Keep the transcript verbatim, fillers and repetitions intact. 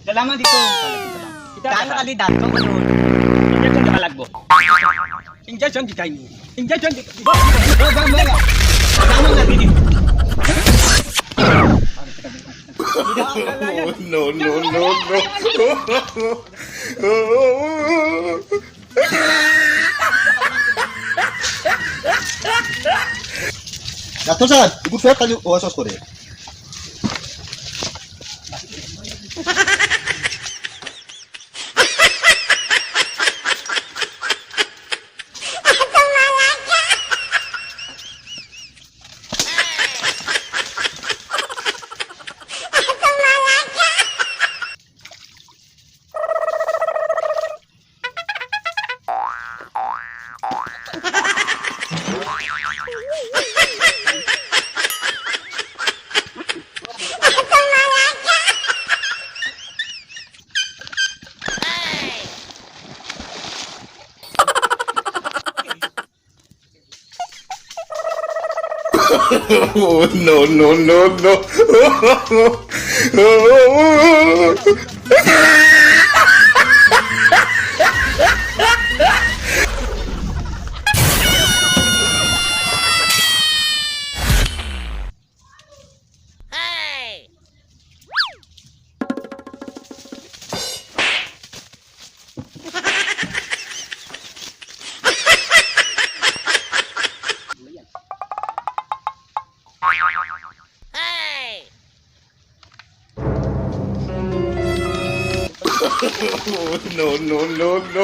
সালাম আলাইকুম। তার খালি দাঁত তো বলুন। ইঞ্জেকশন দিবা লাগবো। ইঞ্জেকশন দিতাই নি। ইঞ্জেকশন দিতাই নি। No, no, no, no. Doctor সাহেব, ইগু ফের খালি ওয়াশ করে। Oh, no, no, no, no. No, no, no, no.